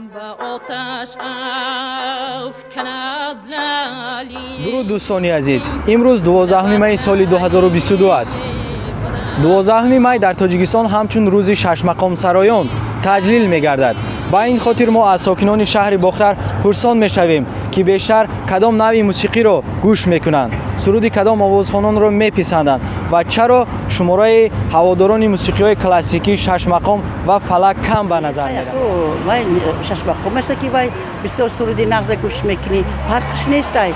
Ба оташ афканад лали. Дуруд, дӯстони азиз! Имрӯз 12 майи соли 2022 аст. 12 май дар Тоҷикистон ҳамчун рӯзи шашмақомсароён таҷлил мегардад. Ба ин хотир мо аз сокинони шаҳри Бохтар пурсон мешавем, ки бештар кадом навъи мусиқиро гӯш мекунанд, суруди кадом овозхононро меписанданд ва чаро шумораи ҳаводорони мусиқиҳои классикӣ, шашмақом ва фалак кам ба назар мерасад. Вай шашмақом аст, ки вай бисёр суруди нағза гӯш мекунӣ, фарқш нестай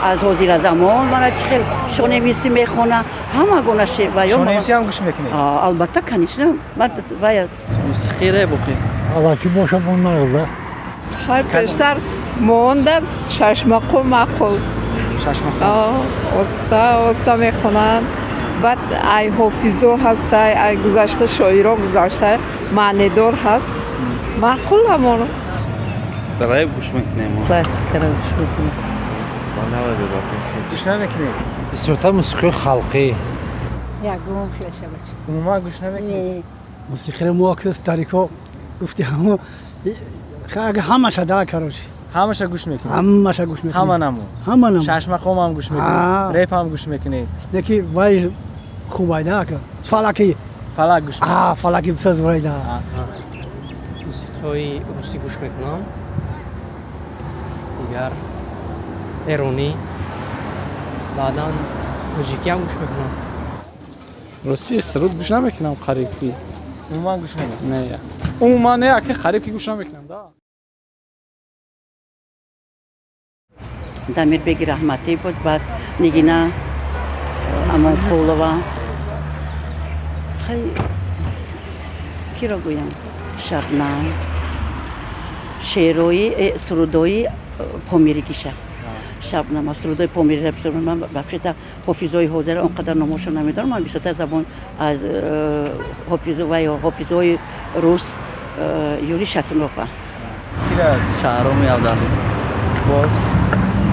аз ҳозира замон. Мана чӣ хел Шонемиси мехона, ҳама гуна. Шонемси ҳам гӯш мекунед? Албатта, конечно, ман вай. Мусиқӣ реп охи. Алаки боша, бо нағза. Хай, пештар монда шашмақом маъқул. Шашмақом. Оста оста мехонанд, баъд ай ҳофизо ҳастай, ай гузашта шоиро гузашта маънидор ҳаст, маъқул ҳамон. Реп гӯш мекунем. Классикаро гӯш мекунем. Гӯш намекунед? Бисёртар мусиқиҳои халқӣ. Ягон хелашабач. Умуман гӯш намекунед? Мусиқиро мо ки старико гуфти, ҳамо ҳамаша да, короче. Ҳамаша гӯш мекунед? Ҳамаша гӯш мекунем. Ҳама намуд? Ҳама намуд. Шашмақомам гӯш мекунед, реп ҳам гӯш мекунед? Неки вай хубайда ака, фалаки. Фалак гӯш? А, фалаки бисёр зурайда. Мусиқиҳои русӣ гӯш мекунам, дигар эронӣ, баъдан тоҷикиам гӯш мекунам. Рости, суруд гӯш намекунам қариб ки. Умуман гӯш намекунед? Не, умуман не, аки қариб ки гӯш намекунам да. Дамирбеги Раҳматӣ буд, баъд Нигина Амонқулова. Хай, киро гӯям, Шабнам, шеърои сурудои помиригиша, Шабнам сурудои помирира бисёр. Ман бахшида ҳофизои ҳозира он қадар номошо намедонам. Ман бисёртар забон аз ҳофизо ва ё ҳофизои рус, Юрий Шатунова. Шаҳроми Абдалӣ. Боз?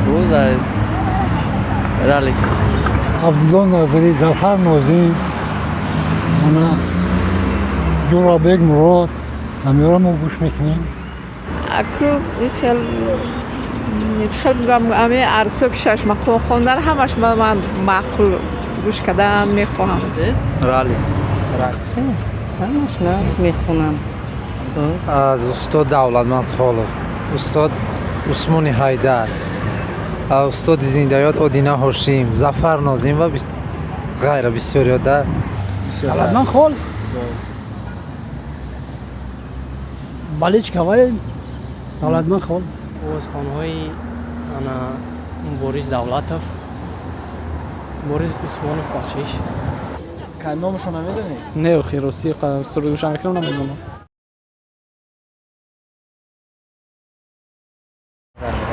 Боз ралик. Абдулло Назарӣ, Зафар Нозим, ана Ҷурабек Мурод, ҳамёро мо гӯш мекунем. Аку хел чӣ хел бигӯям, ами арсо ки шашмақом хондан, ҳамаш ман маъқул, гӯш кардан мехоҳам. Рали. Ҳамаш нағз мехонам. Аз устод Давлатманд Холов, устод Усмони Ҳайдар, устоди зиндаёд Одина Ҳошим, Зафар Нозим ва ғайра, бисёриё да. Давлатманд Хол, баличка, вай Давлатманд Хол. Овозхонҳои ана Борис Давлатов, Борис Усмонов, бахшиш. Номашо намедонед? Не, охи, рости, суруд гӯш намекунам, намедонам.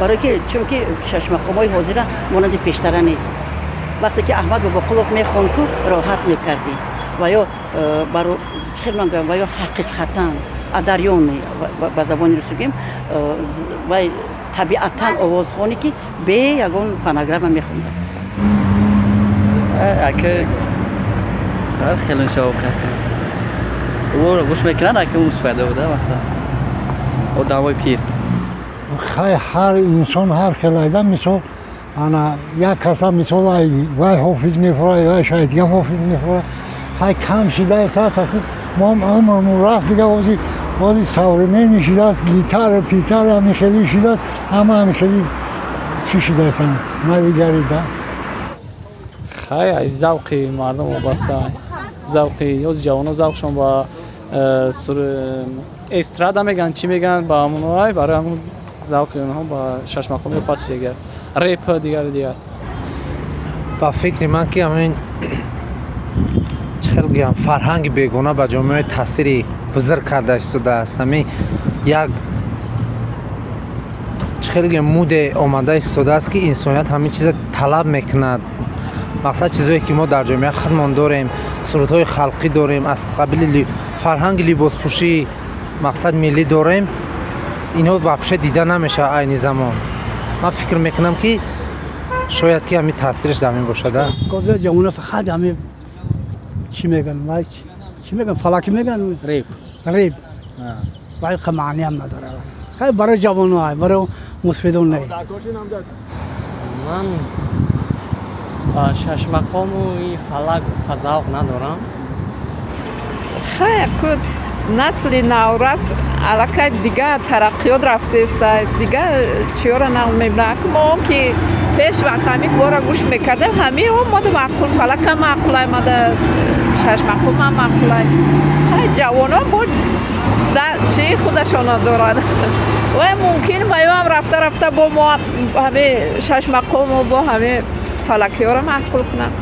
Барои ки чунки шашмақомҳои ҳозира монанди пештара нест. Вақте ки Аҳмад Бобоқулов мехонд, ку роҳат мекардӣ ва ё чӣ хел ман гӯям, ва ё ҳақиқатан одарённый, ба забони русӣ гӯем, вай табиатан овозхоне, ки бе ягон фонограмма мехонда. Ака, хеле шавқе гӯш мекунанд, ака, муспайда буда, масалан, одамои пир. Хай, ҳар инсон ҳар хел айда. Мисол, ана як каса, мисол, ай вай ҳофиз мефура, вай шай дига ҳофиз мефура. Хай, кам шидааст, мо умрмон рафт дига. Ози современный шидааст, гитара питара ҳами хели шидааст, ҳама ҳами хели чӣ шидаастанд, навигарида. Хай, аз завқи мардум вобаста, завқи ёзи ҷавоно, завқшон ба эстрада мегӯянд, чӣ мегӯянд, ба ҳамонай, барои ҳамон завқи онҳо ба шашмақоми пас шидаги аст, реп, дигару дигар. Ба фикри ман, ки ҳамин, чӣ хел гӯям, фарҳанги бегона ба ҷомеа таъсири бузург карда истодааст. Ҳамин як, чӣ хел гӯям, муде омада истодааст, ки инсоният ҳамин чиза талаб мекунад. Мақсад, чизое ки мо дар ҷомеа худмон дорем, сурудҳои халқӣ дорем, аз қабили фарҳанги либоспӯшӣ, мақсад, миллӣ дорем, инҳо вообще дида намешавад айни замон. Ман фикр мекунам, ки шояд ки ҳамин таъсираш дар ҳамин бошад. Ҷавона фақат ҳамин чӣ меган, вай чӣ меган, фалакӣ меган. Реп. Реп, вай маъниам надора. Хай, барои ҷавоно, барои мусфидон не. Ман ба шашмақому фалак завқ надорам. Хай, ку насли наврас аллакай дигар тараққиёт рафтеста, дигар чиёра нағз мебинад. Мо он ки пеш вақт ҳами гувора гӯш мекардем, ҳами омада маъқул, фалакам маъқулай, мада шашмақомам маъқулай. Хай, ҷавоно бо чи худашона дорад вай, мумкин ваёам рафта рафта бо мо ҳами шашмақому бо ҳами фалакиёро маъқул кунанд.